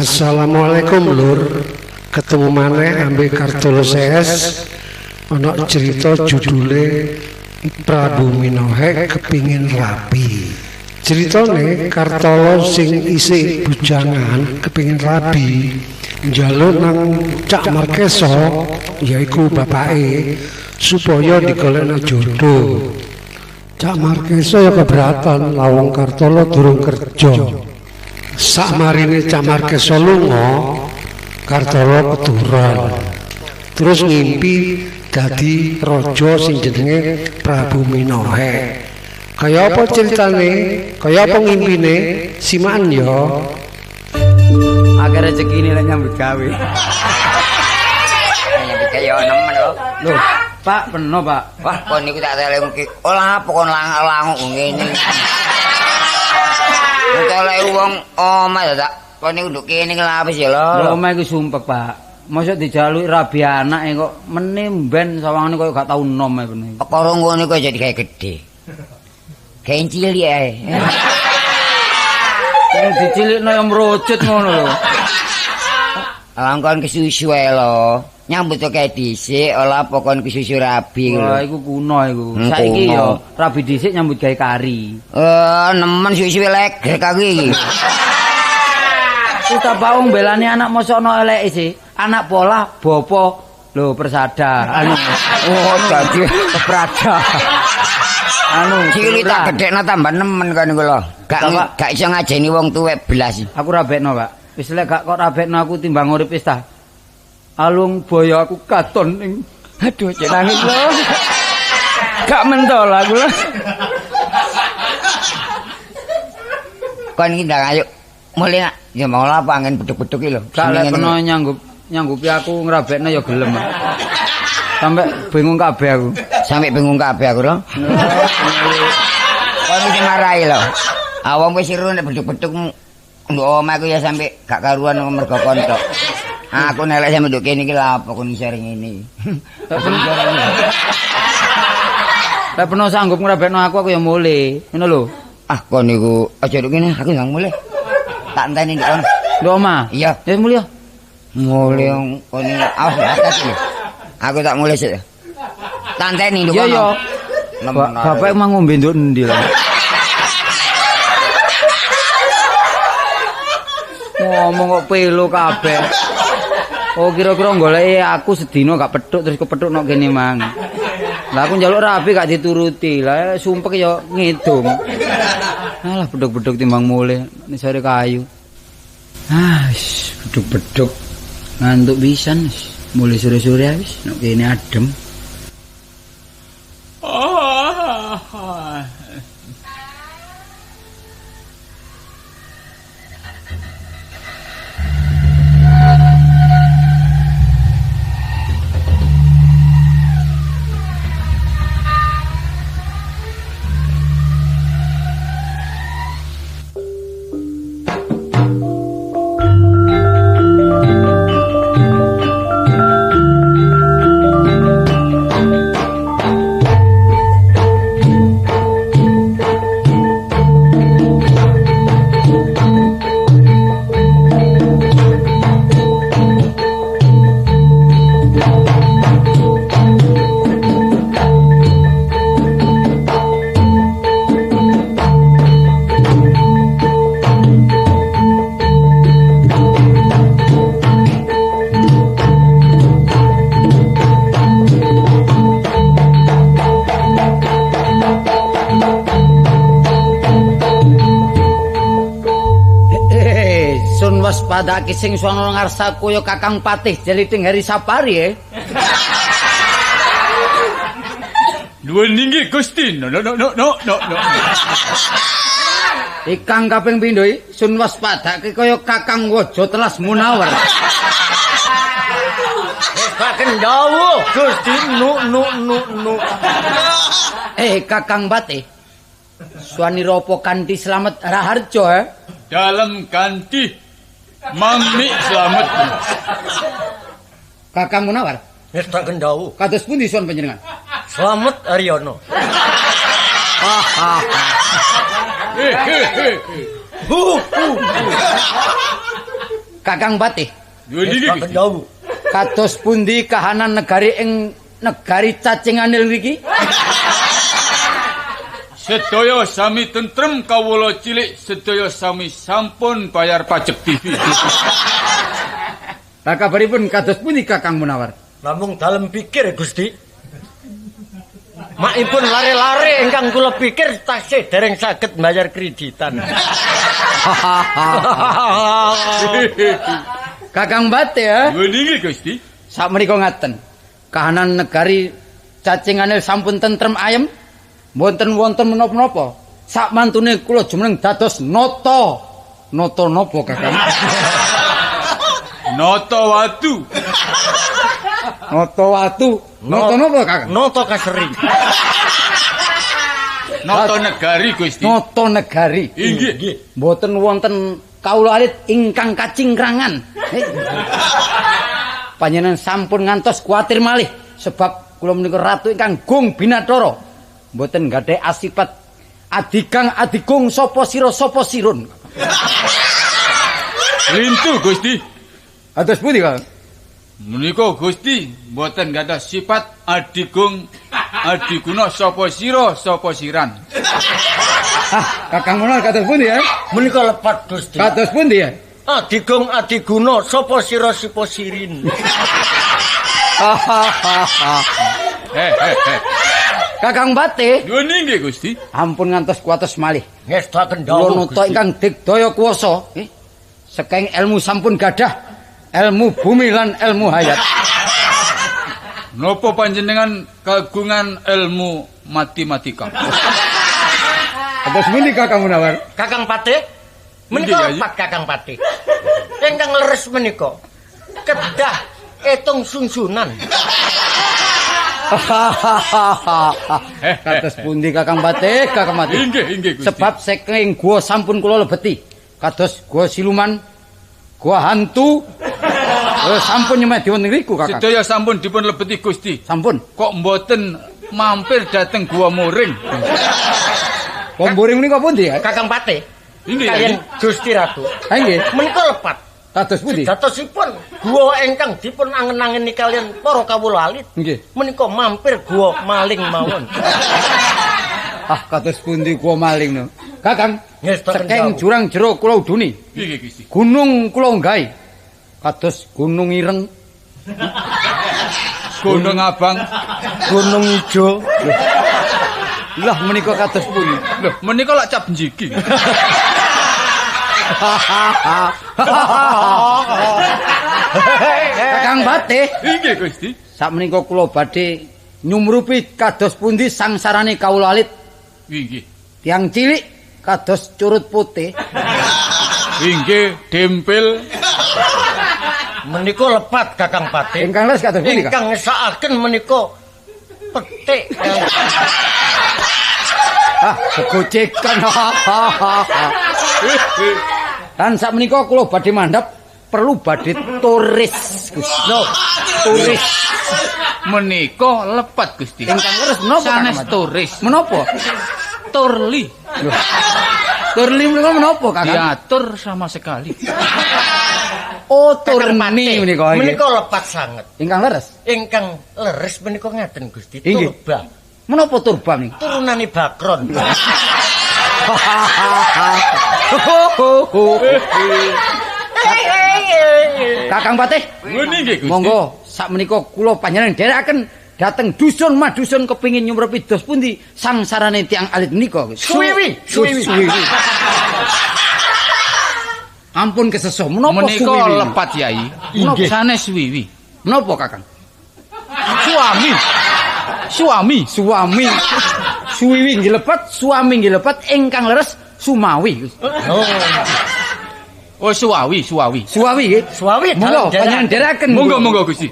Assalamualaikum lur. Ketemu maneh ambek Kartolo CS. Ana cerita judule Prabu Minohe kepingin rabi. Ceritane Kartolo sing isih bujangan kepingin rabi, njaluk nang Cak Markeso yaiku bapake supaya digolekno jodoh. Cak Markeso ya keberatan lawong Kartolo durung kerja. Sakmarine Cak Markeso lunga, Kartolo keturon. Terus ngimpi dadi raja sing jenenge Prabu Minohe. Kaya apa ceritane? Kaya apa ngimpine? Simakan ya. Akeh rezekine lek nyambut gawe. Nyambut gawe yo nemen lho. Lho, Pak, peno, Pak. Wah, kon niku tak telengke. Olah apa kon langok ngene. Golek wong omah ta, kon niku nduk kene ngelapis ya lho. Lho, omah iku sumpek, Pak. Mosok dijaluki rabi anake kok mene mben sawangane koyo gak tau nom ae bener. Perkara ngono iku aja digawe gedhe. Gawe cilik ae. Sing dicilikno ya mrucut ngono lho. Langkon kesusu ae lho. Nyambut kae dhisik, ora apa kon kesusu rabi lho. Wah, iku kuno iku. Saiki ya rabi dhisik nyambut gawe kari. Nemen susu leger aku iki. Wis ta Pak, wong belani anak mosok ana eleke sih. Anak polah bapa lho persada. Anu oh dadi keprada. Anu cilik tak gedhekno tambah nemen kan iku lho. Gak iso ngajeni wong tuwek belas. Aku rabekno, Pak. Wis lek gak kok rabekno aku timbang urip wis ta. Alung boyo aku katon ning aduh cek nangis lho. Gak mentol aku lho. Kon iki ndang ayo mulih nak. Ya mau lah apa angin beduk-beduk iki lho. Gak lek peno nyanggupi aku ngrabekno ya gelem. Sampai bingung kabeh aku. Sampai bingung kabeh aku lho. Kon iki marahi lho. Awong wis seru nek beduk-beduk nduk omah aku ya sampe gak karuan mergo kon tok. Aku nelek sampe nduk kene iki lha apa kon isor ngene. Lek peno sanggup ngrabekno aku ya mulih. Ngono lho. Ah kon niku aja nduk kene aku ndang mulih. Tak enteni nduk kono. Nduk omah? Iya. Ya mulih. Mulih kon awas hati-hati lho. Aku tak mulih sik. Tak enteni nduk kono. Iya iya. Bapak emang ngombe nduk endi lho. Ngomong kok pelo kabeh. Oh kira-kira goleki aku sedina gak petuk terus kepethuk nok kene mang. Lah aku njaluk rabi gak dituruti. Lah sumpek ya ngidung. Alah beduk-beduk timbang mulih nisore kayu. Ah, beduk-beduk ngantuk pisan wis. Mulih sore-sore wis nok kene adem. Waspadake sing sono ngarsaku ya Kakang Patih Jeliting Heri Sapari e. Nuwun inggih Gusti. No no no no no no. Ikang kaping pindho iki sun waspadake kaya Kakang Waja Telas Munawar. Wis baken dawuh Gusti nu nu nu nu. Kakang Patih. Suwanira apa kanthi slamet raharja he? Dalem kanthi Mami slamet. Kakang Munawar. Wis tak kendhawu. Kados pundi suwan panjenengan? Slamet Haryono. Kakang Patih. Nggih Gusti. Kados pundi kahanan negari ing negari Cacinganil ngriki? Sedaya sami tentrem kawula cilik, sedaya sami sampun bayar pajak TV. Lah kabaripun kados pundi Kakang Munawar? Namung dalem pikir Gusti. Makipun lare-lare ingkang kula pikir tasih dereng saged mbayar kreditan. Kakang Patih ya. Nggih Gusti. Sakmenika ngaten. Kahanan negari Cacinganil sampun tentrem ayem. Mboten wonten menapa-menapa. Sak mantune kula jumeneng dados nata. Nata napa Kakang? Nata watu. Nata watu. Nata napa Kakang? Nata kaseri. Nata negari Gusti. Nata negari. Inggih. Mboten wonten kawula alit ingkang kacingkrangan. Panjenengan sampun ngantos kuwatir malih sebab kula menika ratu ingkang gung binathara. Mboten gadhahi asipat adigang adigung sapa sira sapa sirun. Lintu Gusti. Atos pundi Kang? Menika Gusti mboten gadah sifat adigung adiguna sapa sira sapa siran. Ah, Kakang Munawar kados pundi ya? Menika lepat Gusti. Kados pundi ya? Adigung adiguna sapa sira sapa sirin. Kakang Patih. Nyuwun inggih Gusti. Ampun ngantos kuwatos malih. Ngestaken Kula dawuh nata ingkang digdaya kuwasa, nggih. Saking ilmu sampun gadah, ilmu bumi lan ilmu hayat. Napa panjenengan kagungan ilmu matematika? Kados pundi Kakang Munawar? Kakang Patih? Menika lepat Kakang Patih. Ingkang leres menika kedah etung sungsunan. Kados pundi Kakang Patih, Kakang Patih? Inggih, inggih Gusti. Sebab saking gua sampun kula lebeti. Kados gua siluman, gua hantu. Sampun nyemedi wonten ngriku Kakang. Sedaya sampun dipun lebeti Gusti. Sampun. Kok mboten mampir dhateng gua Muring? Gua Muring menika pundi ya? Kakang Patih. Inggih, kaliyan Gusti Ratu. Ha nggih. Menika lepat. Kados pundi? Sejatosipun gua ingkang dipun angen-angeni kaliyan para kawula alit. Nggih. Menika mampir gua maling mawon. Ah, kados pundi gua maling no? Kakang, saking jurang jero kula uduni. Nggih, Gusti. Gunung kula unggahi. Kados Gunung Ireng, Gunung Abang, Gunung Ijo. Lah menika kados pundi? Lho, menika lak cap njiki. Kakang Patih. Inggih Gusti. Sakmenika kula badhe nyumrupi kados pundi sangsarane kawula alit. Inggih. Tiyang cilik kados curut putih. Inggih, dempel. Menika lepat Kakang Patih. Ingkang leres kados pundi? Ingkang ngesakaken menika petik. Ah, kegocekan. Lan sakmenika kula badhe mandhap perlu badhe turis Gusti. Lho, turis. Menika lepat Gusti. Ingkang leres menapa? Sanes turis. Menapa? Turli. Turli menika menapa, Kakang? Diatur sama sekali. Oh, turni menika. Menika lepat sanget. Ingkang leres? Ingkang leres menika ngaten Gusti. Turba. Menapa turba menika? Turunane Bakron. Kakang Patih. Nggih Gusti. Monggo sakmenika kula panjenengan dherekaken dhateng dusun madusun kepingin nyumrepi dos pundi sangsarane tiyang alit menika. Suwiwi, suwiwi. Ampun keseso menapa menika suwiwi? Lepat Yai. Menapa sanes suwiwi? Menapa Kakang? Suami. Suami, suami. Suwiwi nggih lepat, suami nggih lepat, ingkang leres sumawi. Oh. Oh, suwawi, suwawi. Suwawi nggih. Suwawi. Monggo panjenengan dherekaken. Monggo, monggo Gusti.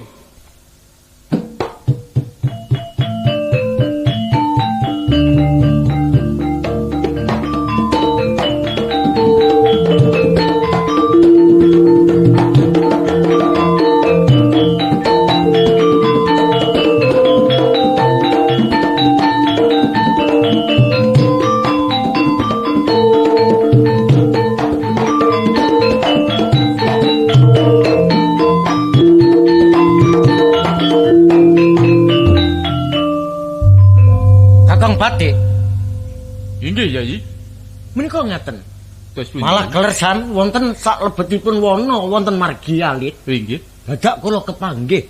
Patih. Inggih, Yayi. Menika ngaten. Terus pundi? Malah keleresan wonten saklebetipun wana wonten margi alit. Inggih. Dadak kula kepanggih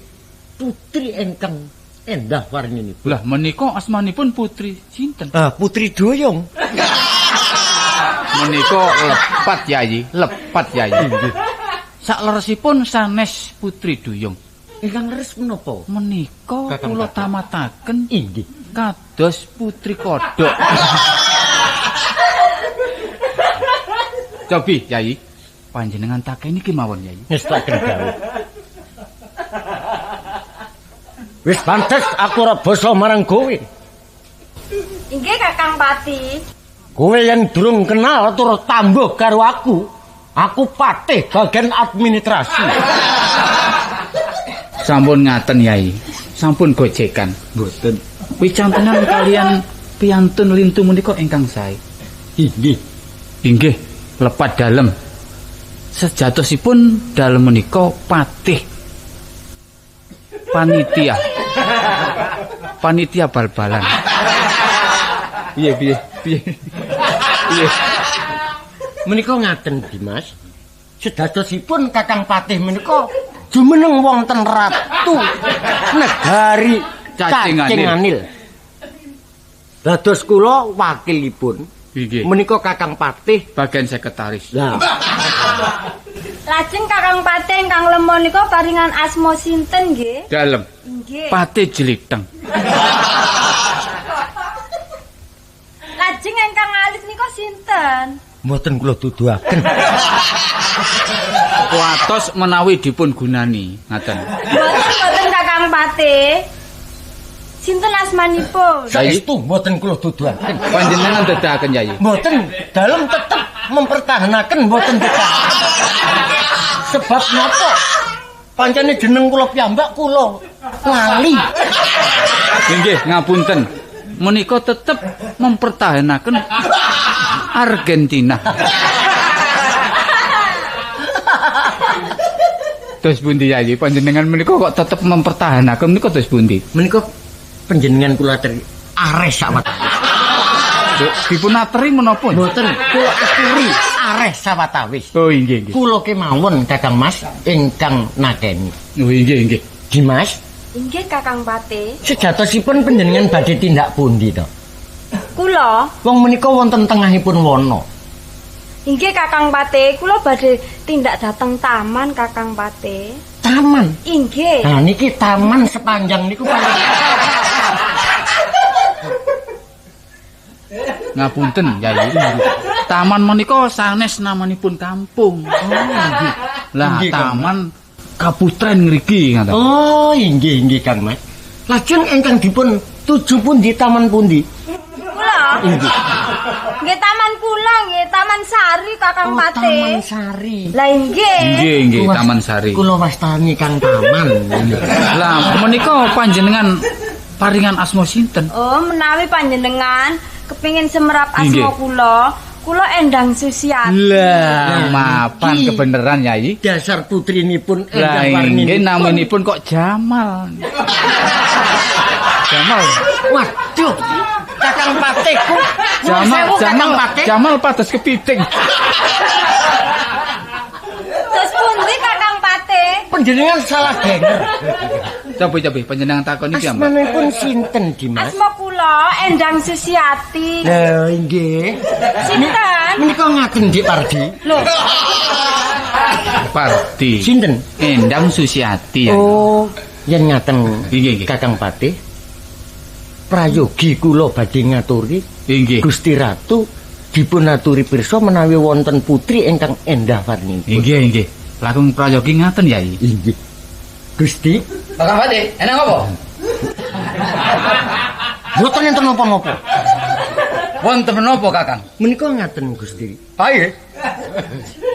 putri ingkang endah warninipun. Lah menika asmanipun putri sinten? Ah, Putri Doyong. Menika lepat Yayi, lepat Yayi. Inggih. Sakleresipun sanes Putri Duyung. Ingkang leres menapa? Menika kula tamataken inggih kados Putri Kodhok. Cobi Yayi, panjenengan takeni kemawon Yayi. Ngestaken dawuh. Wis pantes aku ora basa marang kowe. Inggih Kakang Pati. Kowe yen durung kenal tur tambuh karo aku. Aku patih bagian administrasi. Sampun ngaten Yai, sampun gojekan. Mboten. Wicantenan kalian piantun lintu menika ingkang sae. Inggih. Inggih, lepat dalem. Sejatosipun dalem menika patih panitia. Panitia bal-balan. Piye piye piye. Piye. Menika ngaten Dimas. Sedadosipun Kakang Patih menika jumeneng wonten ratu negari Cacinganil. Dados kula wakilipun. Inggih. Menika Kakang Patih bagian sekretaris. Lah. Lajeng Kakang Patih ingkang lemo nika paringan asma sinten nggih? Dalem. Nggih. Patih Jeliteng. Lajeng ingkang alit nika sinten? Mboten kula duduhaken. Kuatos menawi dipun gunani, ngaten. Mboten Kakang Patih. Sinten asmanipun? Saestu mboten kula duduhaken. Panjenengan dadahaken Yayi. Mboten, dalem tetep mempertahankan mboten dadahaken. Sebab napa? Pancene jeneng kula piyambak kula lali. Inggih, ngapunten. Menika tetep mempertahankan Argentina. Terus pundi Yayi, panjenengan menika kok tetep mempertahankan menika terus pundi? Menika panjenengan kula ateri areh sawetawis. Dipun ateri menapa? Mboten, kula aturi areh sawetawis. Oh inggih inggih. Kula kemawon Kakang Mas ingkang nakeni. Oh inggih inggih. Dimas? Inggih Kakang Patih. Sejatosipun panjenengan badhe tindak pundi to? Kula wong menika wonten tengahipun wana. Inggih Kakang Patih, kula badhe tindak dateng taman Kakang Patih. Taman? Inggih. Nah niki taman sepanjang niku paling. Ngapunten Yayi. Taman menika sanes namanipun kampung. Oh inggih. Lah taman Kaputren ngriki ngaten. Oh inggih inggih Kang Mas. Lajeng ingkang dipun tuju pundi taman pundi? Kula. Inggih. Nggih taman kula nggih Taman Sari Kakang Patih. Taman Sari. Lah inggih. Inggih inggih Taman Sari. Kula wastani Kang Taman. Lah menika panjenengan paringan asma sinten? Oh menawi panjenengan kepingin semerap asma kula, kula Endang Susiati. Lah mapan kebeneran Yayi. Dasar putrinipun Endang Warninipun. Nggih naminipun kok Jamal. Jamal. Waduh. Kakang Patihku. Jamal, Jamal, Jamal pados kepiting. Terus pundi Kakang Patih? Panjenengan salah denger. Cobi-cobi panjenengan takoni piyambak. Asmanipun sinten Dimas? Asma kula Endang Susiati. Lha inggih. Sinten? Menika ngaten Dik Pardi. Lho. Pardi. Sinten? Endang Susiati. Oh, yen ngaten inggih Kakang Patih. Prayogi kula badhe ngaturi inggih Gusti Ratu dipun aturi pirsa menawi wonten putri ingkang endah warninipun. Inggih inggih. Langkung prayogi ngaten Yai. Inggih. Gusti Kakang Patih, enak apa? Mboten enten napa-napa. Wonten menapa Kakang? Menika ngaten Gusti. Pae.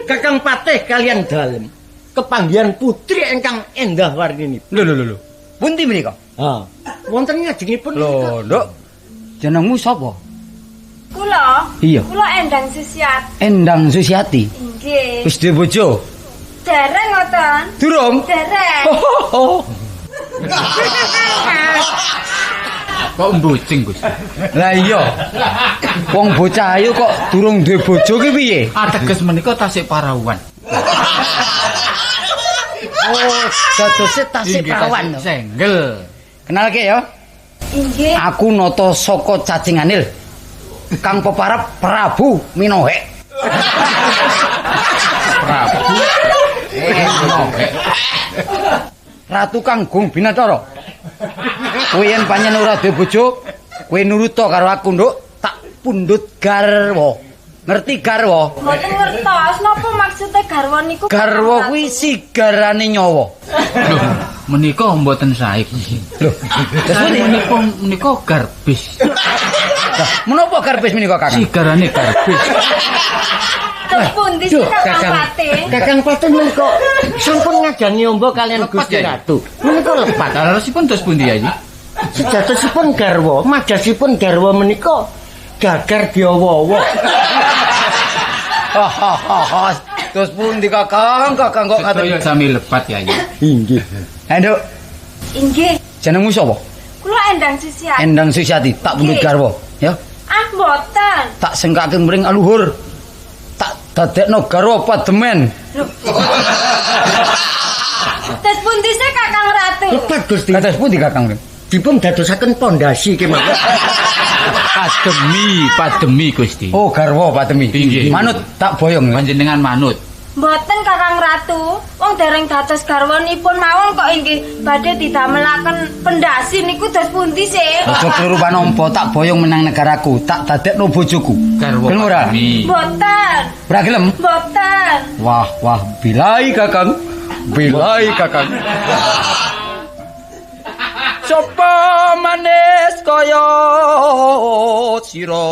Kakang Patih kalian dalem kepanggihan putri ingkang endah warninipun. Lho lho lho. Pundi menika? Ha. Wonten ngajengipun. Lho, Nduk. Jenengmu sapa? Kula. Iya. Kula Endang Susiati. Endang Susiati. Inggih. Wis duwe bojo? Dereng ngoten. Durung? Dereng. Oh. Kok mbocing, Gusti? Lah iya. Wong bocah ayu kok durung duwe bojo ki piye? Ateges menika tasik parawan. Oh, dadose tasik parawan. Senggel. Kenalke ya. Inggih. Aku nata saka cacing anil. Kang peparap Prabu Minohek. Prabu Minohek. Ratu Kang Gung Binatara. Kowe yen pancen ora duwe bojo, kowe nuruta karo aku, Nduk, tak pundhut garwa. Ngerti garwa? Mboten ngertos napa maksude garwa niku? Garwa kuwi sigarane nyawa. Lho, menika mboten sae. Lho, terus menika garbis. Lah, menapa garbis menika, Kakang? Sigarane garbis. Terus pundi sih Kakang Patih? Kakang Patih menika sampun ngajani ombo kalian Gusti Ratu. Menika lepat. Leresipun terus pundi ya iki? Sejatosipun garwa, majasipun garwa menika gagar diawa-awa. Terus pundi Kakang? Kakang kok ngaten. Sedaya sami lepat ya iki. Inggih. Nduk. Inggih. Jenengmu sapa? Kula Endang Susiati. Endang Susiati, tak pundhut garwa, ya. Ah, mboten. Tak sengkake mring aluhur. Tak dadekno garwa pademen. Terus pundi sih Kakang Ratu? Lepat Gusti. Kados pundi Kakang? Dipun dadosaken pondasi kemawon. Pademi, pademi Gusti. Oh, garwa pademi. Inggih. Manut tak boyong. Panjenengan manut. Mboten Kakang Ratu, wong dereng dados garwanipun mawon kok inggih badhe didamelaken pendasi niku dos pundi sih? Aja kleru panampa, tak boyong menang negaraku, tak dadekno bojoku. Garwa Gelem ora? pademi. Mboten. Ora gelem? Mboten. Wah, wah, bilai Kakang. Bilai Kakang. Sopo manis kaya sira.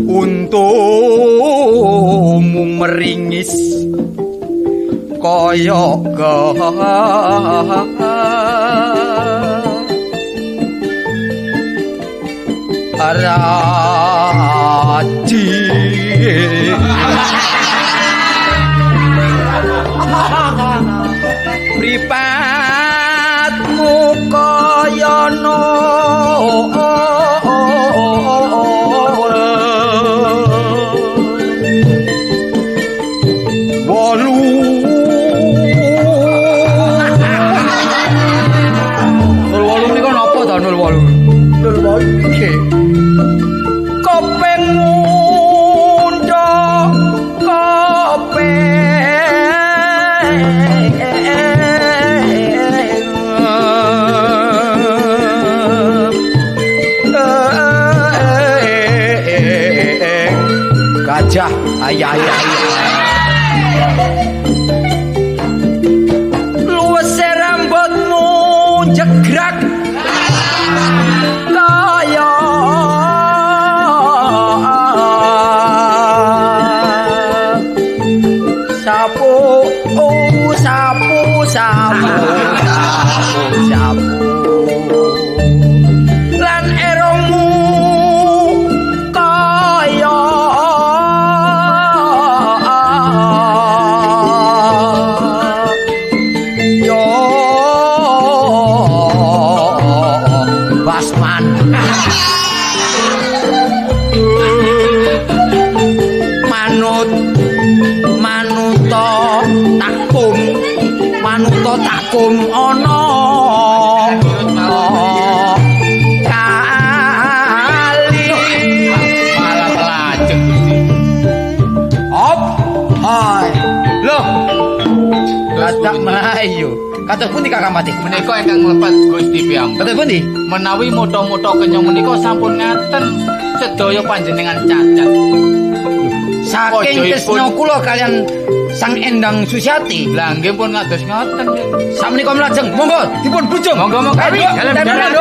Untumu meringis kaya raji. Mripatmu kaya wolu. 08 menika napa ta 08? 08 nggih. Kopeng mundha kopeng gajah ayah ayah. Luwese rambutmu jegrak kaya sapu, oh sapu, sapu, sapu, sapu. Lan erongmu kaya yo Basman. Manut manuta takum, manuta takum ana kali. Malah lajeng Gusti. Hop. Hai. Loh. Dadak mlayu. Kados pundi Kakang Patih? Menika ingkang mlepat Gusti piyambak. Kados pundi? Menawi motha-motha kenyang menika sampun ngaten sedaya panjenengan cacat. Saking tresna kula kalian Sang Endang Susiati. Lah nggih pun ngados ngoten. Sakmenika mlajeng, monggo dipun bujung. Monggo monggo. Dalem dalem.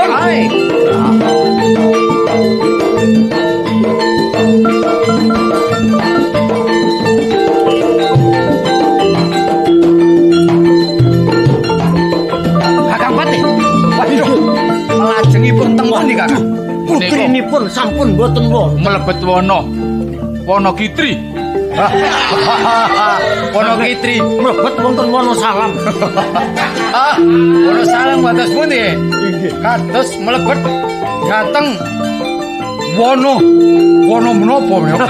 Kakang Patih. Waduh. Lajengipun teng pundi Kakang? Putrinipun sampun boten wonten. Mlebet wana. Wana Kitri. Wonokitri mlebet wonten Wonosalam. Ah, Wonosalam kados pundi? Kados mlebet dhateng Wono. Wono menapa menika?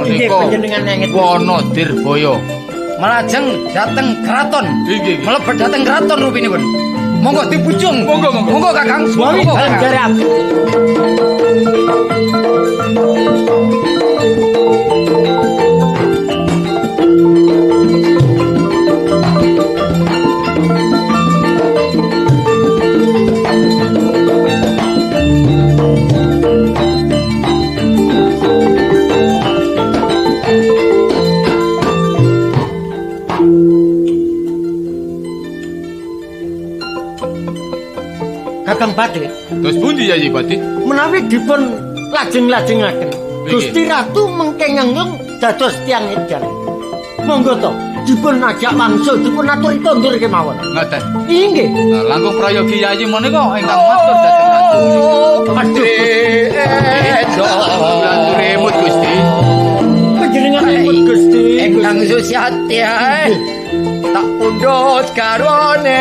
Nggih panjenengan ngenget Wono Dirbaya. Melajeng dhateng kraton. Mlebet dhateng kraton rupinipun. Monggo dipujung. Monggo monggo. Monggo Kakang. Monggo Kakang. Kakang Patih. Terus pundi Yayi Patih? Menawi dipun lajeng-lajengaken, Gusti Ratu mengke ngengung dados tiyang edan. Monggo to dipun ajak wangsul, dipun aturi kondur kemawon. Ngoten. Inggih. Lah langkung prayogi Yayi menika ingkang matur dhateng ratu. Aduh. Kula emut Gusti. Panjenengan emut Gusti. Ingkang Susiati ae. Tak pundhut garwane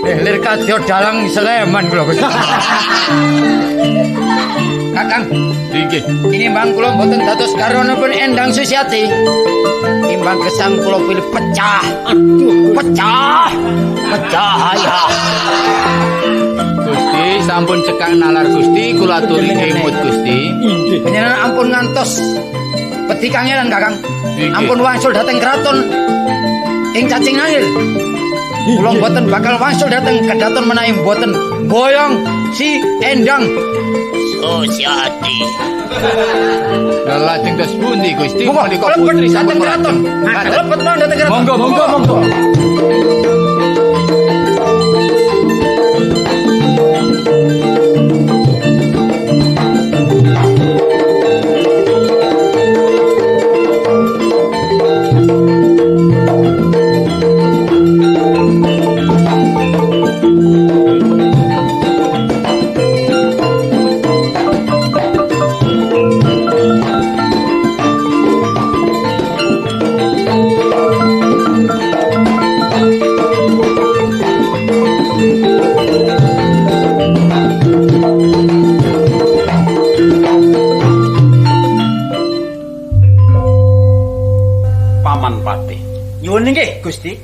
lir kadya dalang Sleman kula Gusti. Kakang, inggih. Tinimbang kula mboten dados garwanipun Endang Susiati. Timbang gesang kula pilih pecah. Aduh, pecah. Pecah ya. Gusti sampun cekak nalar Gusti, kula aturi emut Gusti. Inggih. Panjenengan ampun ngantos peti kangelan Kakang. Ampun wangsul dhateng kraton ing cacing angin. Kula mboten bakal wangsul dhateng kedaton menawi mboten boyong si Endang Susiati. Lah lajeng terus pundi Gusti? Menika putri sampun kraton. Mlebet mawon dhateng kraton. Monggo monggo monggo. Nyuwun nggih Gusti.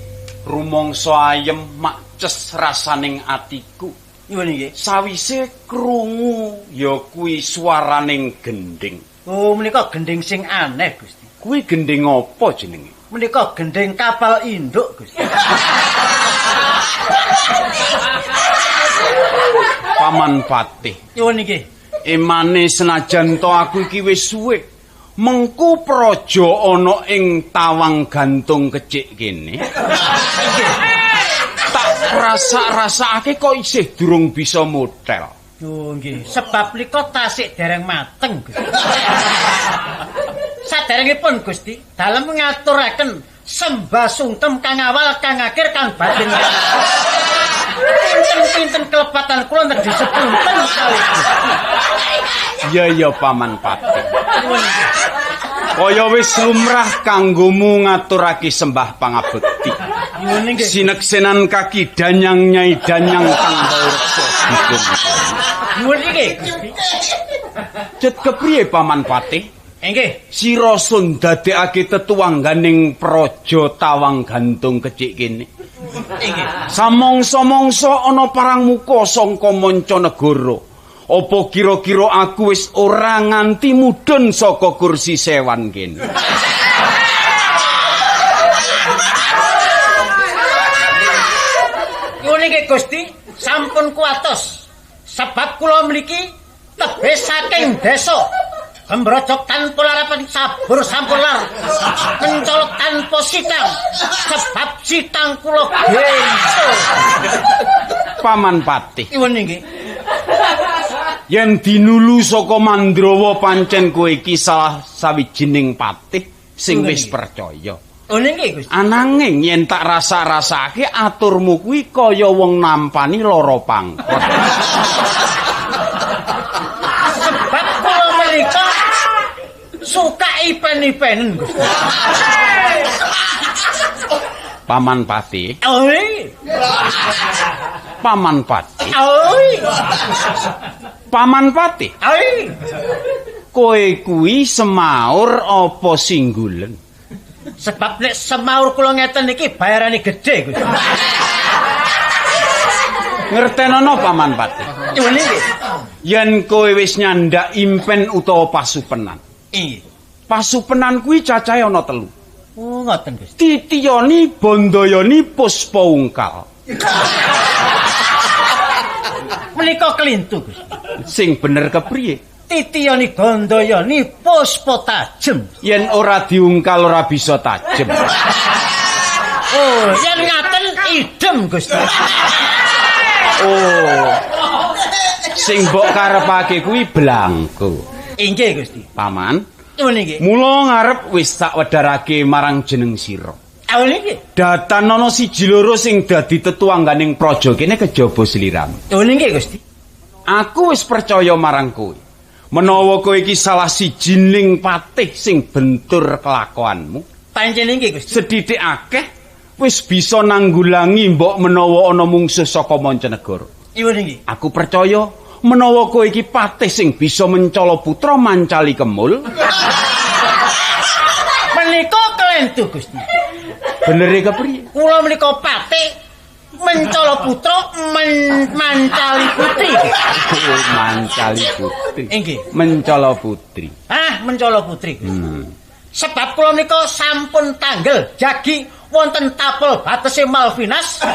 Rumangsa ayem makces rasaning atiku. Nyuwun nggih. Sawise krungu ya kuwi swaraning gendhing. Oh, menika gendhing sing aneh Gusti. Kuwi gendhing apa jenenge? Menika gendhing kapal induk Gusti. Paman Patih. Nyuwun nggih. Emane senajan to aku iki wis suwe mengku praja ana ing tawang gantung kecik kene. Tak rasa-rasakake kok isih durung bisa motel. Oh nggih, sebab nika tasik dereng mateng Gusti. Saderengipun Gusti, dalem ngaturaken sembah sungkem kang awal, kang akhir, kang batin. Pinten-pinten kelepatan kula nedhi sepunten kalih Gusti. Ya ya Paman Patih. Kaya wis lumrah kanggomu ngaturake sembah pangabekti. Sineksenan kaki danyang nyai danyang kang baureksa dipun. Nyuwun nggih Gusti. Cet kepriye Paman Patih? Nggih. Sira sun dadekake tetuwangganing praja tawang gantung kecik kene. Nggih. Samangsa-mangsa ana parang muka sangka mancanegara. Apa kira-kira aku wis ora nganti mudhun saka kursi sewan kene? Nyuwun nggih Gusti, sampun kuwatos. Sebab kula mriki tebih saking desa. Gembrojok tanpa larapan sabur sampun lar. Mencolok tanpa sitang. Sebab sitang kula gento. Paman Patih. Nyuwun nggih. Yen dinulu saka Mandrawa pancen kowe iki salah sawijining patih sing wis percaya. Oh nggih Gusti. Ananging yen tak rasa-rasake aturmu kuwi kaya wong nampani lara pangkot. Sebab kula menika sukai Ipenen Gusti. Paman Patih, Oi. Paman Patih, Oi. Paman Patih. Oi. Kowe kuwi semaur apa singgulen? Sebab nek semaur kula ngeten iki bayarane gedhe Gusti. Ngertenono Paman Patih. Nyuwun nggih. Yen kowe wis nyandak impen utawa pasupenan. Inggih. Pasupenan kuwi cacahe ana 3. Oh, ngoten Gusti. Titiyoni, Bandayani, Puspa Ungkal. Menika kelintu Gusti. Sing bener kepriye? Titiyoni Gandayani Puspa Tajem. Yen ora diungkal ora bisa tajem. Oh, yen ngaten idem Gusti. Oh. Sing mbok karepake kuwi blangko. Inggih Gusti. Paman, Nyuwun nggih. mula ngarep wis tak wedharake marang jeneng sira. Awon nggih. Datan ana siji loro sing dadi tetuangganing praja kene kejaba sliramu. Nyuwun nggih Gusti. Aku wis percaya marang kowe. Menawa kowe iki salah sijining patih sing bentur kelakuanmu, Pancen nggih Gusti. sedhithik akeh wis bisa nanggulangi mbok menawa ana mungsuh saka mancanegara. Nyuwun nggih. Aku percaya menawa kowe iki patih sing bisa mencala putra mancali kemul. Menika kelentu Gusti. Benere kepriye? Kula menika patih mencala putra mancali putri. Oh, mancali putri. Inggih. Mencala putri. Ah, mencala putri Gusti. Sebab kula menika sampun tanggel jagi wonten tapel batese Malvinas.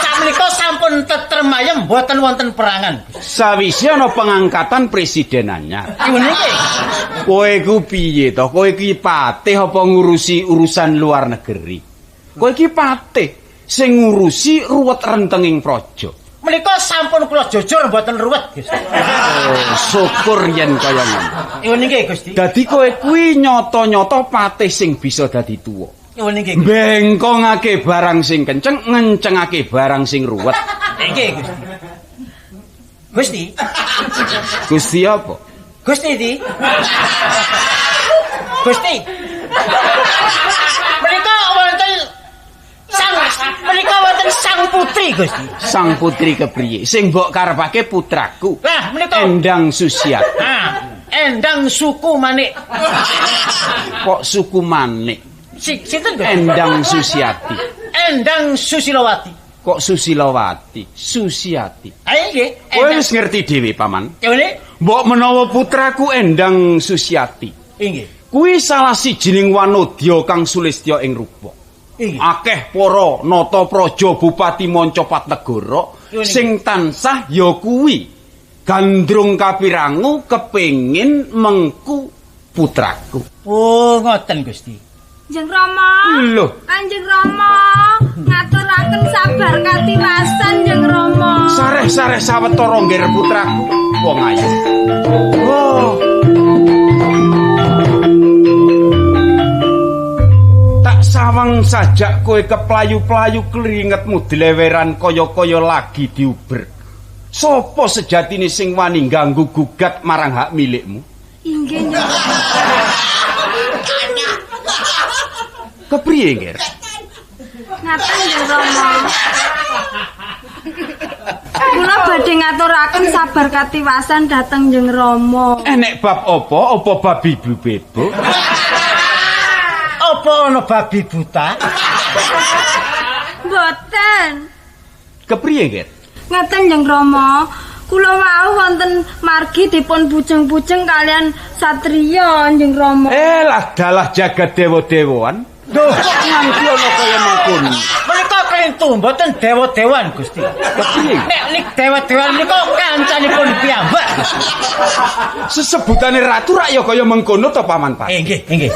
Sakmenika sampun tetrem ayem mboten wonten perangan. Sawise ana pengangkatan presiden anyar. Nyuwun nggih. Kowe ku piye to? Kowe iki patih apa ngurusi urusan luar negeri? Kowe iki patih sing ngurusi ruwet rentenging praja. Menika sampun kula jujur mboten ruwet Gusti. Oh, syukur yen kaya ngono. Nyuwun nggih Gusti. Dadi kowe kuwi nyata-nyata patih sing bisa dadi tuwa. Nyuwun nggih Gusti. Bengkongake barang sing kenceng, ngencengake barang sing ruwet. Nggih Gusti. Gusti, Gusti apa? Gusti di. Gusti. Menika wonten menika wonten sang putri Gusti. Sang putri kepriye? Sing mbok karepake putraku. Lah menika Endang Susiati. Ah, Endang suku Manik. Kok suku Manik? Sinten Gusti? Endang Susiati. Endang Susilawati. Kok Susilawati? Susiati. Ayo nggih. Kowe wis ngerti dhewe, Paman. Nyuwun. Mbok menawa putraku Endang Susiati. Inggih. Kuwi salah sijining wanodya kang sulistya ing rupa. Inggih. Akeh para nata praja bupati manca patnegara sing tansah ya kuwi gandrung kapirangu kepengin mengku putraku. Oh, ngoten Gusti. Kanjeng Rama. Lho, Kanjeng Rama, ngaturaken sabar katiwasan Kanjeng Rama. Sareh-sareh sawetara ngger putraku wong ayu. Oh. Tak sawang sajak kowe keplayu-playu klingetmu dleweran kaya-kaya lagi diuber. Sopo sejatine sing wani ganggu gugat marang hak milikmu? Inggih, Kanjeng. Kepriye, Nger? Ngaten Kanjeng Rama. Kula badhe ngaturaken sabar katiwasan dhateng Kanjeng Rama. Enek bab apa? Apa babi bu bebo? Apa ana babi buta? Mboten. Kepriye, Nger? Ngaten Kanjeng Rama. Kula wau wonten margi dipun bujeng-bujeng kalian satriya Kanjeng Rama. Eh lah dalah jagat dewa-dewan. Duh, nganti ana kaya mangkono. Menika klentu mboten dewa-dewan Gusti. Kepriye? Nek nik dewa-dewan menika kancanipun piyambak. Sesebutane ratu rak ya kaya mengkono to Paman Pak. Nggih, nggih.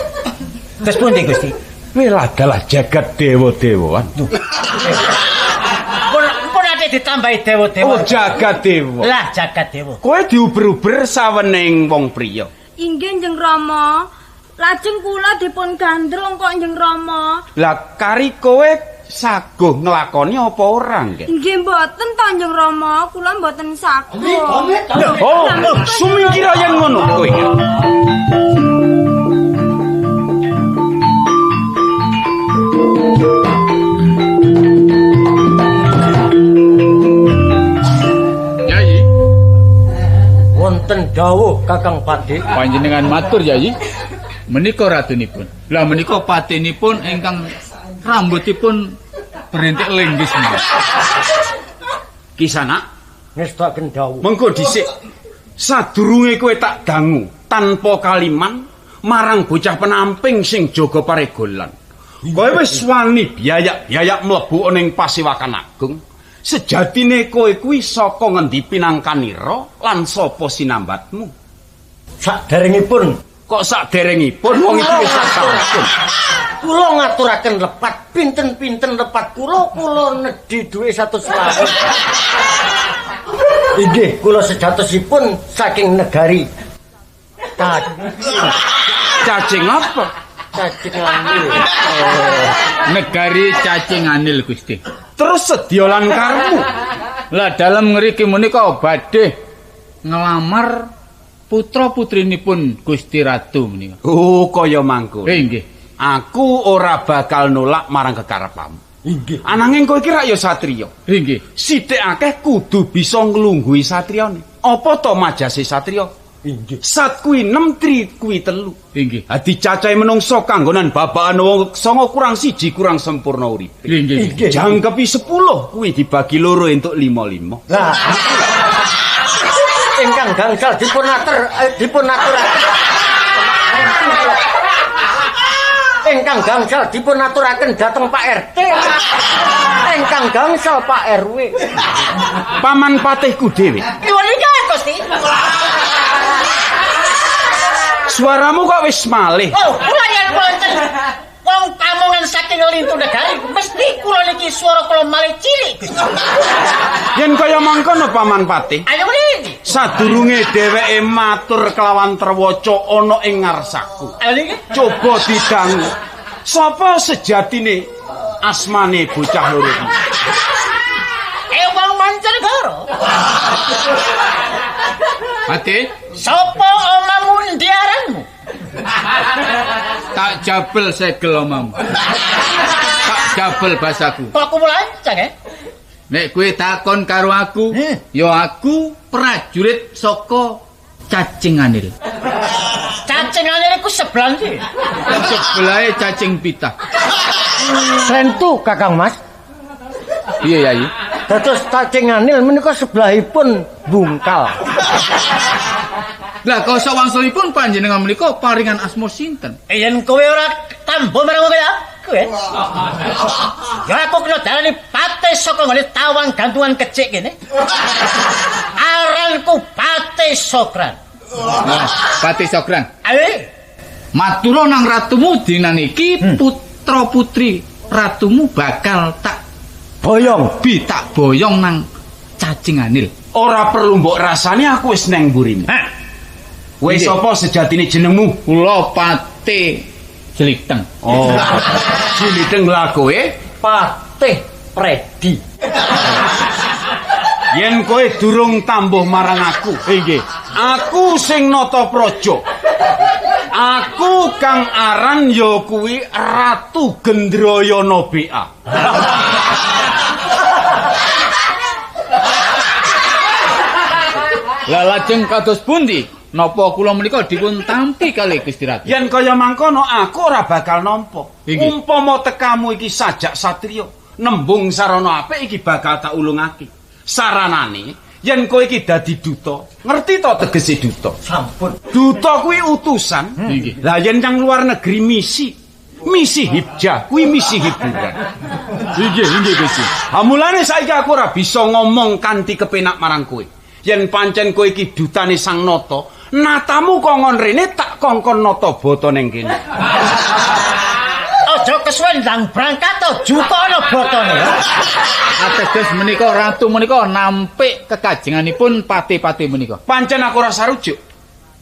Terus pundi Gusti? Welah dalah jagat dewa-dewan. Pun ate ditambahi dewa-dewa. Oh, jagat dewa. Lah jagat dewa. Kowe diuber-uber sawening wong priya. Inggih Kanjeng Rama. Lajeng kula dipun gandrung kok Kanjeng Rama. Lah kari kowe saguh nglakoni apa ora, Nggih? Nggih mboten to Kanjeng Rama, kula mboten saguh. Oh, sumingkira yen ngono kowe. Wonten dawuh Kakang Patih. Panjenengan matur Yayi. Menika ratunipun. Lah menika patinipun ingkang rambutipun berintik lenggis menika. Kisanak Ngestakaken dawuh. Mengko dhisik. Sadurunge kowe tak dangu tanpa kaliman marang bocah penamping sing jaga paregolan. Kowe wis wani biayak-biayak mlebu ning Pasewakan Agung. Sejatine kowe kuwi saka ngendi pinangkanira lan sapa sinambatmu? Saderengipun Kok saderengipun wong iki wis sampun. Kula ngaturaken lepat pinten-pinten lepat kula, kula nedhi dhuwit 100. Inggih, kula sejatosipun saking negari Cacing. Cacing apa? Cacing anil. Negari cacing anil Gusti. Terus sedya lan karepmu. Lah dalem ngriki menika badhe nglamar putra putrinipun Gusti Ratu menika. Oh, kaya mangkono. Nggih. Aku ora bakal nolak marang kekarepmu. Inggih. Ananging kowe iki rak ya satriya. Nggih. Sithik akeh kudu bisa nglungguhi satriyane. Apa to majase satriya? Inggih. Sat kuwi 6, tri kuwi 3. Nggih. Adi cacahe menungsa kanggonan babakan wong 9 kurang 1 kurang sempurna uripe. Nggih. Inggih. Jangkepi 10 kuwi dibagi loro entuk 5 5. Lah. Ingkang gangsal dipunaturaken. Ingkang gangsal dipunaturaken dhateng Pak RT. Ingkang gangsal Pak RW. Paman patihku dhewe. Nyuwun ingkang Gusti. Suaramu kok wis malih. Oh, kula yen wonten wong pamongan saking lintu negari mesti kula niki swara kula malih cilik Gusti. Yen kaya mangkono Paman Patih, Ayo mriki. sadurunge dheweke matur kelawan terwaca ana ing ngarsaku. Ayo niki. Coba didangu. Sapa sejatine asmane bocah loro iki? Wong mancanegara. Patih, Sapa omamu endi aranmu? tak jabel segel omamu. Tak jabel basaku. Kok aku mulancang eh? Nek kowe takon karo aku, ya aku prajurit saka cacing anil. Cacing anil iku sebelah ndi? Sebelahe cacing pita. Sentu Kakang Mas. Iya, Yayi. Dados cacing anil menika sebelahipun bungkal. Lah kosok wangsulipun panjenengan menika paringan asma sinten? Yen kowe ora tambo marang wong kaya aku eh. Ya aku kena darani Patih saka nggone tawang gantungan kecik kene. Aranku Patih Sokran. Nah, Patih Sokran. Ayo. Matura nang ratumu dinan iki putra putri ratumu bakal tak Boyong. bi tak boyong nang cacing anil. Ora perlu mbok rasani aku wis neng mburimu. Hah. Wis Nggih. sapa sejatine jenengmu? Kula Patih Jeliteng. Oh. Jiliteng lah kowe. Patih Predi. Yen kowe durung tambuh marang aku, Nggih. aku sing nata praja. Aku kang aran ya kuwi Ratu Gendrayana BA. Lah lajeng kados pundi? Napa kula menika dipun tampi kalih Gusti Ratu? Yen kaya mangkono aku ora bakal nampa. Inggih. Umpama tekamu iki sajak satriya, nembung sarana apik iki bakal tak ulungake. Saranane yen kowe iki dadi duta, ngerti to tegese duta? Sampun. Duta kuwi utusan. Inggih. Lah yen kang luar negeri misi, misi hibja kuwi misi hiburan. Inggih, inggih Gusti. Ha mulane saiki aku ora bisa ngomong kanthi kepenak marang kowe. Yen pancen kowe iki dutane Sang Nata, natamu kongkon rene tak kongkon nata bata ning kene. Aja kesuwen ndang berangkat to jukono botone. Ateges menika ratu menika nampik kekajenganipun pati-pati menika. Pancen aku ora sarujuk.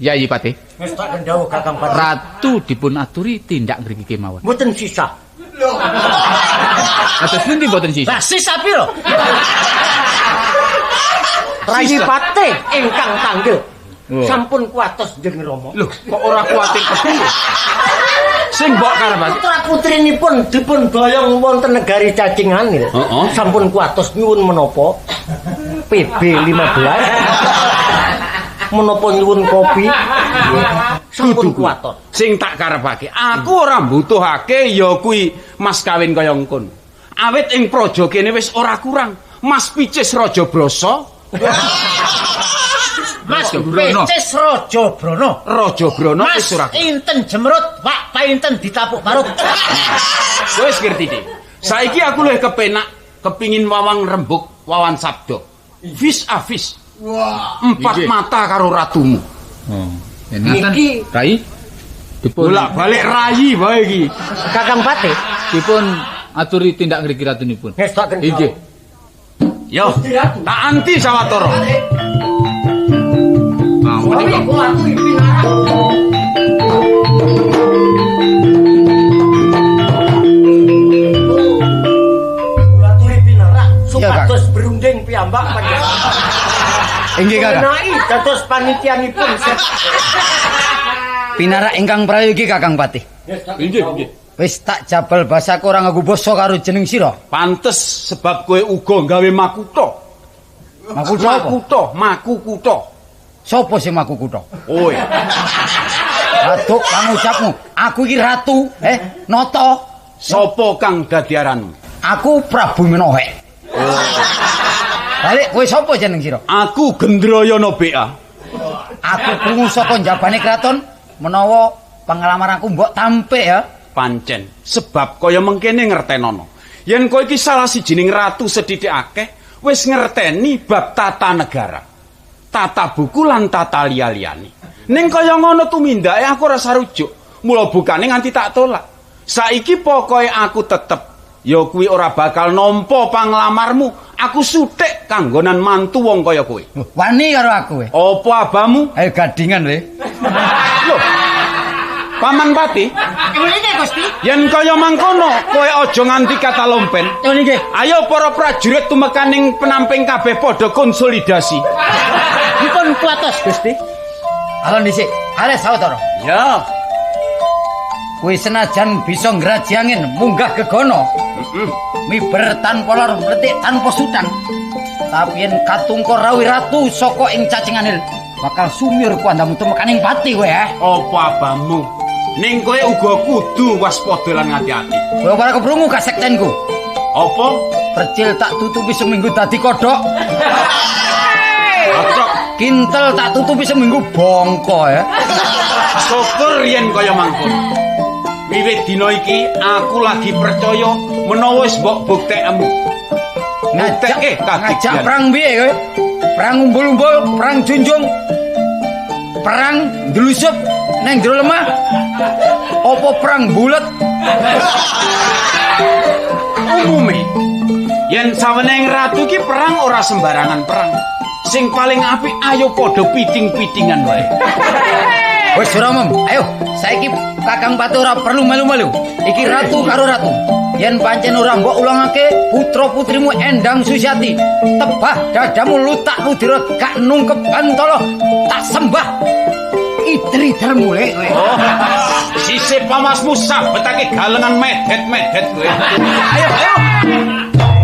Yayi Patih, Wis tak kendhawuh Kakang Patih. ratu dipun aturi tindak ngriki kemawon. Mboten sisa. Atus pundi mboten sisa? Lah sisa piro? Rayi Patih ingkang tanggel. Oh. Sampun kuatos jeneng Rama. Loh, kok ora kuatir kepiye? Sing mbok karepake. Putra putrinipun dipun boyong wonten negari cacing anil. Heeh. Sampun kuatos nyuwun menapa? PB 15. Menapa nyuwun kopi? Sampun kuwatos. Sing tak karepake, aku ora mbutuhake ya kuwi mas kawin kaya ngkon. Awit ing praja kene wis ora kurang. Mas Picis Raja Brasa, Mas Picis Raja Brana. Raja Brana Mas wis ora kurang. Inten Jemrut, Wak Painten ditapuk parut. Wis ngerti dik. Saiki aku luwih kepenak kepingin wawang rembug, wawan sabda. Vis a vis. Empat mata karo ratumu. Oh, ngaten. Niki- Rai dipun Bolak-balik rayi wae iki. Kakang Patih. dipun aturi tindak ngriki ratunipun. Ngestokaken. Inggih. Yo, tak anti sawetara. Nah, menika Kula aturi pinarak Iya, Kang. supados berunding piyambak panjenengan. Inggih, Kakang. Mengenai dados panitianipun. Pinarak ingkang prayogi Kakang Patih. Inggih, inggih. Wis tak jabal basaku ora nganggo basa karo jeneng sira. Pantes sebab kowe uga gawe makutha. Makutha apa? Makutha, maku kutha. Sopo sing maku kutha? Kowe. Aduh, pangucapmu. Aku iki ratu, nata. Sopo kang dadi aranmu? Aku Prabu Menohek. Balik kowe sapa jeneng sira? Aku Gendrayana BA. Aku krungu saka njabane kraton menawa pengalaman aku mbok tampik ya. Pancen sebab kaya mengkene ngertenono. Yen kowe iki salah sijining ratu sethithik akeh wis ngerteni bab tata negara. Tata buku lan tata liya-liyane. Ning kaya ngono tumindake aku ora sarujuk. Mula bukane nganti tak tolak. Saiki pokoke aku tetep ya kuwi ora bakal nampa panglamarmu. Aku suthik kanggonan mantu wong kaya kowe. Wani karo aku kowe. Apa abamu? Ayo gadingan le. Loh. Paman Pati, Nggih Gusti. yen kaya mangkono kowe aja nganti katalompen. Nggih. Ayo para prajurit tumekaning penamping kabeh padha konsolidasi. Dipun kuwatos Gusti. Alon dhisik. Arek sawetara. Ya. Kowe senajan bisa ngraji angin munggah gegono. Miber tanpa lor, mletik tanpa sutang. Tapi yen katungka rawuh ratu saka ing cacinganil, bakal sumir kuandamu tumekaning pati kowe eh. Apa abamu? Ning kowe uga kudu waspada lan ngati-ati. Kowe ora keprungu kasektenku. Apa? Percil tak tutupi seminggu dadi kodhok. Acok. Kintel tak tutupi seminggu bongko ya. Syukur yen kaya mangkono. Wiwit dina iki aku lagi percaya menawa wis mbok buktekmu. Ngajak, Buktekke ngajak kadigyan. perang piye kowe? Perang umbul-umbul, perang junjung. Perang ndlusup nang jero lemah. Apa perang bulet? Umume yen saweneng ratu ki perang ora sembarangan perang. Sing paling apik ayo padha piting-pitingan wae. Wis ora umum. Ayo, saiki Kakang Pati ora perlu melu-melu. Iki ratu karo ratu. Yen pancen ora mbok ulangake putra-putrimu Endang Susiati, tebah dadamu lutak ludira gak nungkep bantala, tak sembah idri-dermu le kowe. Oh, sisih pamasmu sabetake galengan medet-medet kowe. Ayo, ayo.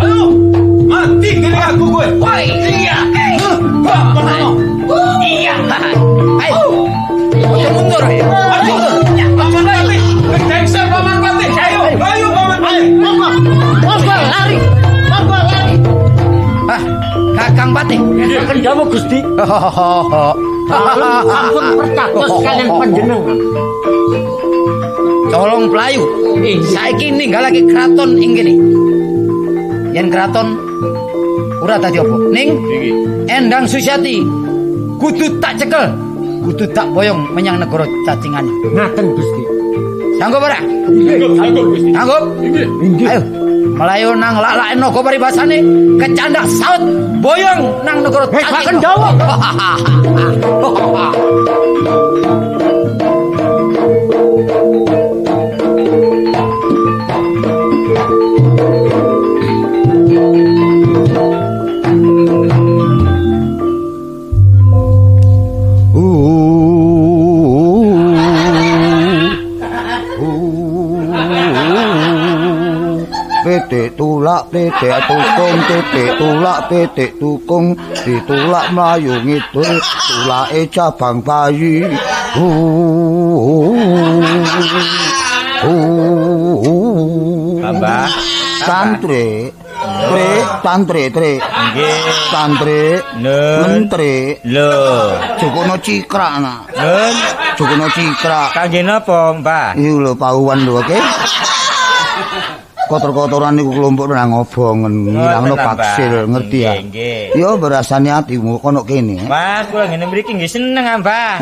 Ayo. Mati kene aku kowe. Woi, iya. Iya. Ayo. Ojo mundur. Ojo mundur. Paman Patih, gedengser Paman Patih. Ayo, ayo Paman Patih. Monggo. Monggo lari. Monggo lari. Ah, Kakang Patih. Kendhawu Gusti. Sampun perkatos kalian panjenengan. Colong pelayu. Saiki ninggalake kraton ing kene. Yen kraton ora dadi apa. Ning Endang Susiati kudu tak cekel, kudu tak boyong menyang negara cacingan. Ngaten Gusti. Sanggup ora? Sanggup, sanggup Gusti. Sanggup? Inggih. Ayo, melayu nang lak-lake naga paribasane, kecandak saut boyong nang negara Hei, cacingan. Pak Kendawa. pitik tulak pitik tukung titik tulak pitik tukung ditulak mlayu ngidul tulake cabang bayi. Tambah santri tre tantri tre nggih tantri mentri lho jokono cikrak nak nun jokono cikrak kangge napa Mbah iku lho pauwan lho oke kotor-kotoran niku kelompok nang obongen ngilangno paksil ngerti ya ya berasane atimu kono kene Mas kula ngene mriki nggih seneng Mbah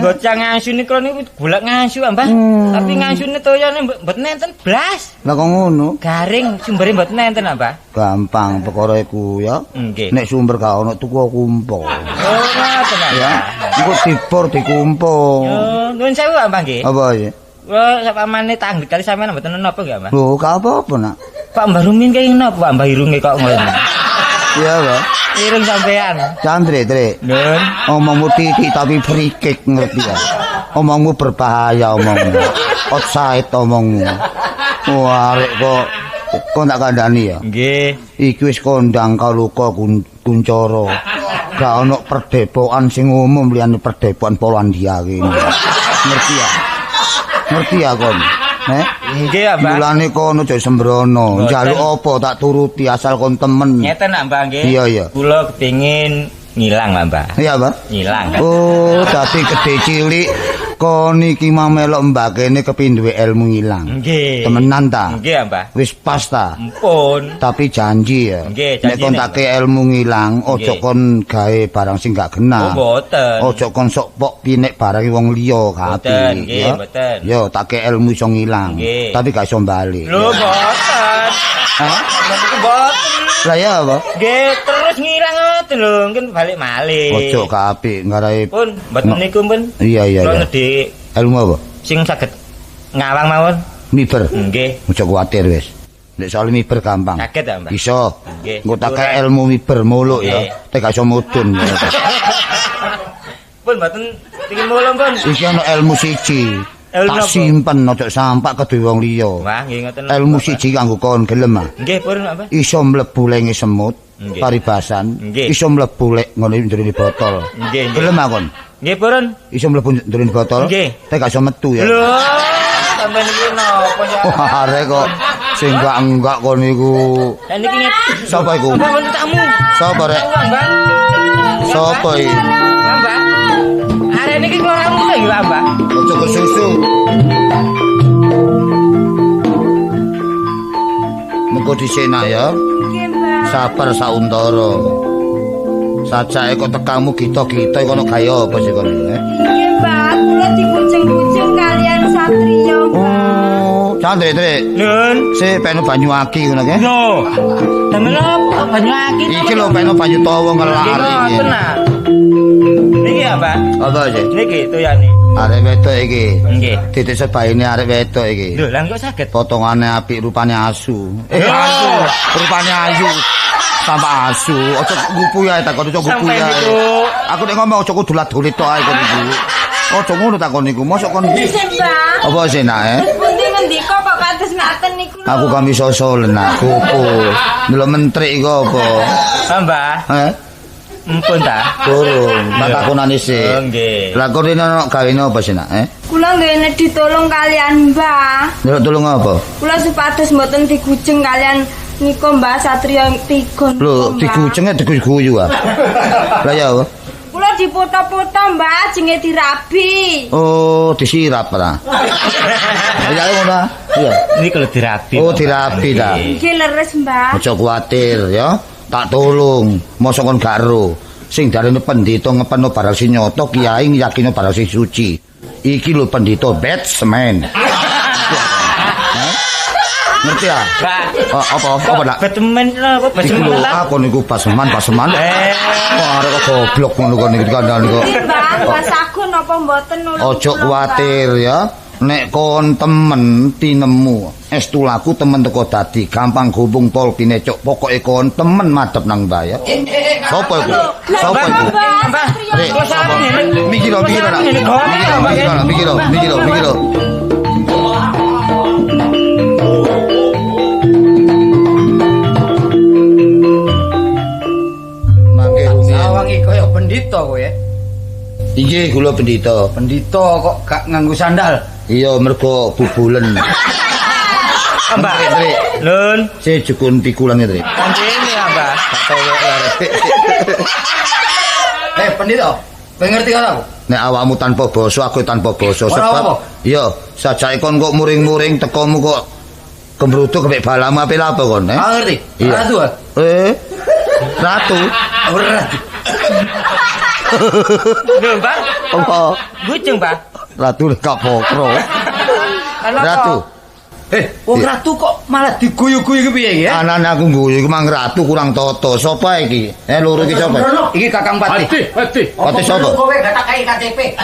nggocang ngasu niku niku golek ngasu Mbah tapi ngasune toyone mboten enten blas lah kok ngono garing sumbere mboten enten Mbah gampang perkara iku ya nek sumber gak ono tuku kumpo oh ngoten ya engko dibor dikumpo nuwun sewu Mbah nggih apa ya Wah, sapamane tanggut kali sampean mboten napa nggih, Mbah? Lho, gak apa-apa, Nak. Pak Mbah Rumin kaya napa Pak Mbah irunge kok ngono? Iya, Pak. Irung sampean. Candre, Tre. Nun. Omongmu titik tapi free kick ngerti ya. Omongmu berbahaya omongmu. Offside omongmu. Wah, arek kok kok tak kandhani ya. Nggih. Iki wis kondang kaluka kuncara. Gak ono perdepokan sing umum liyane perdepokan Polandia kene. Ngerti ya? Ngerti ya kon? Nek nggih, Mbah. Mulane kono aja sembrono. Njaluk apa tak turuti asal kon temen. Ngeten nak, Mbah nggih. Iya, iya. Kula kepengin ngilang, Mbah. Iya, Mbah. Ngilang. Oh, dadi gedhe cilik kon iki mau melok mbah kene kepin duwe ilmu ngilang. Nggih. Temenan ta? Nggih, Mbah. Wis pas ta? Ampun. Tapi janji ya. Nggih, nek kon take ilmu ngilang, aja kon gawe barang sing gak genah. Oh, mboten. Aja kon sok pok pinek barang wong liya kabeh. Nggih, mboten. Yo, take ilmu iso ngilang, tapi gak iso bali. Lho, mboten. Hah? Mboten. Lah ya apa? Nggih, terus ngilang ngoten lho, mungkin balik malih. Ojo kabeh ngarai. Pun, mboten niku pun. Iya, iya, iya. Ilmu apa? Sing saged ngawang mawon. Miber. Nggih. Ojo kuwatir wis. Nek soal miber gampang. Saged ta, Mbah? Iso. Nggih. Engko tak kei ilmu miber muluk ya. Tek gak iso mudun. Pun mboten pengin mulung pun. Iki ana ilmu siji. Tak simpen aja sampak keduwe wong liya. Wah, nggih ngoten. Ilmu siji kanggo kon gelem ah. Nggih, pun, Mbah. Iso mlebu lenge semut, paribasan. Iso mlebu lek ngono njero botol. Nggih. Gelem ah kon? Nggih, purun. Iso mlebu njero botol? Nggih. Tek gak iso metu ya. Lho, sampean iki napa ya? Wah, arek kok sing enggak-enggak kon niku. Lah niki nget. Sapa iku? Tamu. Sapa rek? Sapa iki? Mbah. Arek niki keluargamu ta iki, Mbah? Ojo kesusu. Mengko dhisik ya. Nggih, Mbah. Sabar sauntara. Sajake kok tekamu gita-gita iku ana gaya apa sih kon? Nggih, Mbah, kula dikucing-kucing kalian satriya, Mbah. Oh, candre, Trik. Nun. Sik peno banyu aki ngono ke? Lho. Damel apa banyu aki? Iki lho peno banyu tawa ngelak arek iki. Ngoten ah. Niki ya, Pak? Apa sih? Niki toyane. Arek wedok iki. Nggih. Titik sebaine arek wedok iki. Lho, lah kok saged? Potongane apik, rupane asu. Asu. Rupane ayu. Tambah asu, aja ngupu ya takon aja ngupu ya. Aku nek ngomong aja kudu dulit tok ae kon iku. Aja ngono takon niku. Mosok kon apa sih nak eh? Pundi ngendika kok kados ngaten niku lho. Aku kami sosolen nak kupu. Ndelok mentrik iku apa? Mbah. Eh? Empun ta? Durung, tak takonane sik. Oh nggih. Lah kok rene ono gawene apa sih nak eh? Kula nggih ditolong kalian Mbah. Ndelok tulung apa? Kula supados mboten digujeng kalian niku Mbah Satria tiga. Lho, digujenge diguyu ah. Lah ya apa? Kula dipoto-poto Mbah jenge dirabi. Oh, disirap ta. Ya ngono. Iya. Niki lho dirabi. Oh, dirabi ta. Nggih leres Mbah. Aja kuwatir ya. Tak tolong, mosok kon gak ero. Sing darane pendhita ngepeno barang sing nyata, kiai ngiyakino barang sing suci. Iki lho pendhita Batman. Ngerti ya? Oh, apa? Apa nak? Batman apa? Iku lho, aku niku Basman, Basman. Wah, arek kok goblok ngono kon iki kandhane kok. Mbah, Mbah Sagun apa mboten nulung? Ojo kuwatir ya. Nek kon temen tinemu, estu laku temen teko dadi gampang gubung pol pinecok. Pokoke kon temen madhep nang Mbah ya. Sopo iku? Sopo iku? Mbah, Rek, mikir mikir nak. Mikir mikir mikir mikir. Pendhita kowe ya? Inggih kula pendhita. Pendhita kok gak nganggo sandal? Iya mergo bubulen. Mbak. Lun. Si jukun pikulan iki. Kene ya, Mbak. Tak tolok arek. Pendhita, kowe ngerti karo aku? Nek awakmu tanpa basa, aku tanpa basa sebab iya, sajake kon kok muring-muring tekomu kok kemrutuk kembek balamu ape lapo kon, eh? Ah, ngerti. Ratu. Ratu. Ora. Lho, Mbak. Apa? Gucung, Mbak. Ratu gak pokro. Ratu. Wong ratu kok malah diguyu-guyu iki piye iki ya? Anane aku guyu iki mang ratu kurang toto. Sapa iki? Loro iki sapa? Iki Kakang Patih. Patih. Patih sapa? Kowe gak tak kai KTP.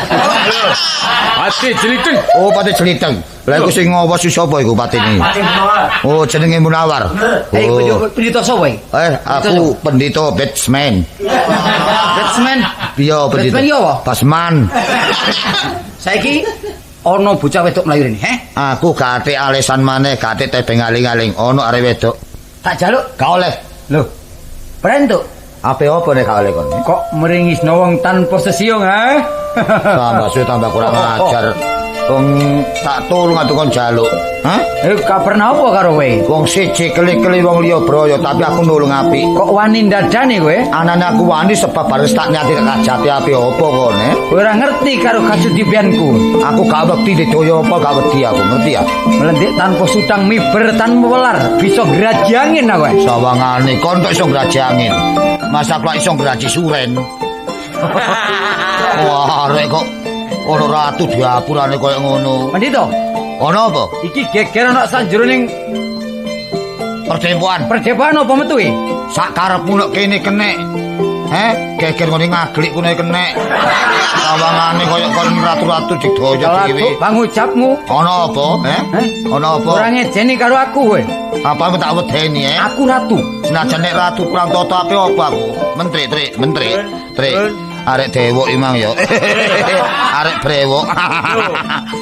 Patih Jeliteng. Oh, Patih Jeliteng. Lah iku sing ngawas sapa iku patine? Patih Munawar. Oh, jenenge Munawar. Oh. Pendhita sapa iki? Aku pendhita batsman. Batsman? Iya, pendhita. Batsman iki apa? Basman. Saiki ana bocah wedok mlayu rene, he? Aku gak ate alesan maneh, gak ate tebeng aling-aling. Ana arek wedok. Tak jaluk. Gak oleh. Lho. Prentuk. Ape apa nek gak oleh kon? Kok meringisno wong tanpa sesiung, ha? Tambah suwe tambah kurang ajar. Wong tak tulung atuh kon jaluk. Hah? Kabar napa karo kowe? Wong siji keli-keli wong liya broyo, tapi aku nulung apik. Kok wani ndadane kowe? Anane aku wani sebab bareng tak nyati kajati api apa kon, eh? Kowe ora ngerti karo kasudibianku. Aku gak wedi didaya apa gak wedi aku, ngerti ya? Melendik tanpa sutang miber tanpa welar, bisa ngraji angin aku. Sawangane kon kok iso ngraji angin. Masa aku iso ngraji suren. Wah, arek kok ana ratu diapurane koyo ngono. Pendhita, ana apa? Iki geger ana sanjroning perdepokan. Perdepokan apa metu iki? Sak karepmu nek kene kenek. Geger ngene ngaglik kono kenek. Sawangane koyo kon ratu-ratu digdaya dhewe. Pangucapmu. Ana apa, Ana apa? Ora ngejeni karo aku kowe. Apa tak wedeni, Aku ratu. Senajan nek ratu kurang toto ape apa aku? Menteri, trik, menteri, trik. Arek dewok imang ya. Arek brewok.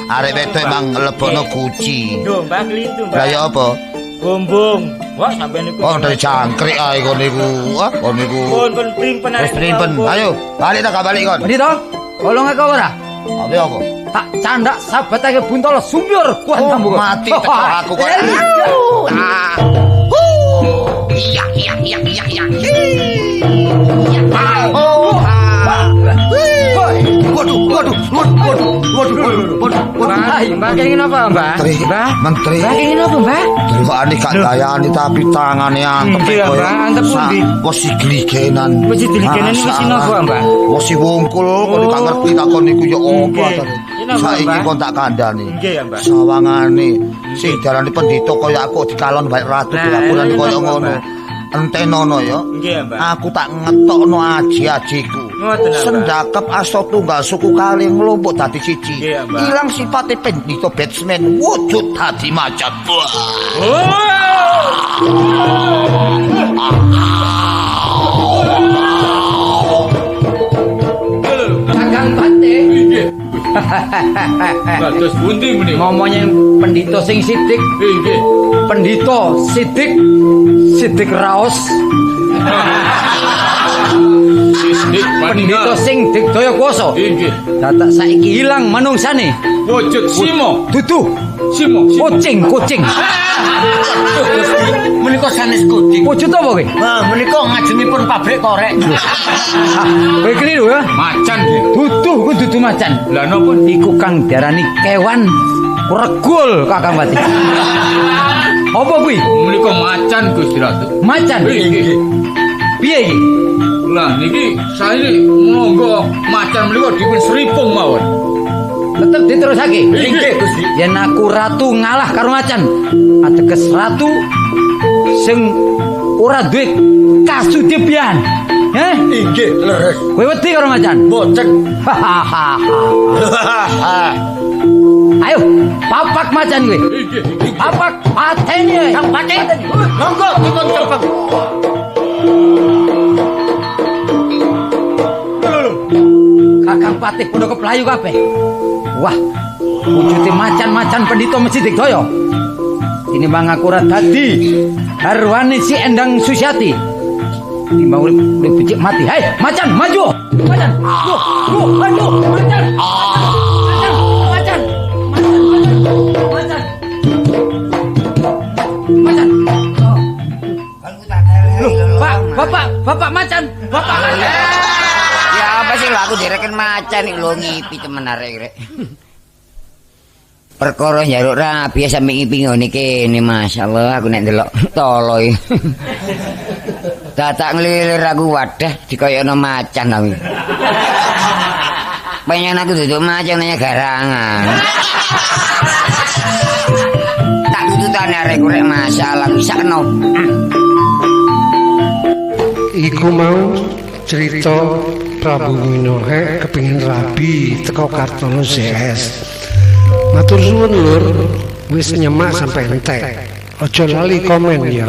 Arek wedok emang lebono guci. Lho, Mbah klintu, Mbah. Lah ya apa? Bombong. Wah, sampean niku. Oh, dari jangkrik ae kon niku. Wah, kon niku. Pun pun primpen Wis primpen. Ayo, balik ta gak balik kon. Pendhita, tolong aku ora? Ape apa? Tak candak sabatake buntol sumbyur kuat tambuk. Mati teko aku kok. Iya iya iya iya iya. Waduh, waduh, waduh, waduh, waduh, waduh, waduh. Mbah, kenging apa, Mbah? Mbah, menteri. Mbah, kenging apa, Mbah? Kok ane gak dayane tapi tangane antep koyo. Antep pundi? Wesi gligenan. Wesi gligenan iki wesi napa, Mbah? Wesi wungkul, kok gak ngerti takon niku ya apa ta. Saiki kon tak kandhani. Sawangane sing diarani pendhita kaya aku dikalon baik ratu diapurane kaya ngono. Entenono ya. Aku tak ngetokno aji-ajiku. Sendakep asta tunggal suku kali nglumpuk dadi siji. Ilang sipate pendhita batsman wujud dadi macan. Kakang Patih. Nggih. Dados pundi menika? Ngomongnya pendhita sing sidik. Nggih. Pendhita sidik sidik raos. Pendhita sing digdaya kuwasa. Nggih. Dadak saiki ilang manungsane. Wujud simo. Dudu. Simo. Kucing, kucing. Menika sanes kucing. Wujud apa kowe? Wah, menika ngajengipun pabrik korek. Kowe keliru ya? Macan nggih. Dudu ku dudu macan. Lah napa? Iku kang diarani kewan regul Kakang Patih. Apa kuwi? Menika macan Gusti Ratu. Macan? Nggih. Piye iki? Lah niki saiki monggo macan menika dipun seripung mawon. Tetep diterusake. Nggih Gusti. Yen aku ratu ngalah karo macan, ateges ratu sing ora duwe kasudibian. Heh? Nggih, leres. Kowe wedi karo macan? Mboten. Ayo, papak macan kowe. Nggih. Papak pateni. Kang Patih. Monggo dipun cepeng. Kakang Patih padha keplayu kabeh. Wah, wujude macan-macan pendhita mesti digdaya. Tinimbang aku ora dadi garwane si Endang Susiati. Timbang urip urip becik mati. Hei, macan, maju. Macan. Yo, yo, maju, macan. Macan, macan. Macan. Macan. Loh, Pak, Bapak, Bapak macan, Bapak macan. Ya apa sih lho aku direken macan iki lho ngipi temen arek rek. Perkara njaluk rabi sampe ngipi ngene kene masyaallah aku nek ndelok tolo iki. Dadak nglilir aku wadah dikoyokno macan aku. Pengen aku duduk macan nanya garangan. Tak tututane arek rek masalah bisa kena. Iku mau cerita Prabu Minohe kepingin rabi teko Kartono CS. Matur suwun lur, wis nyemak sampai entek. Aja lali komen ya.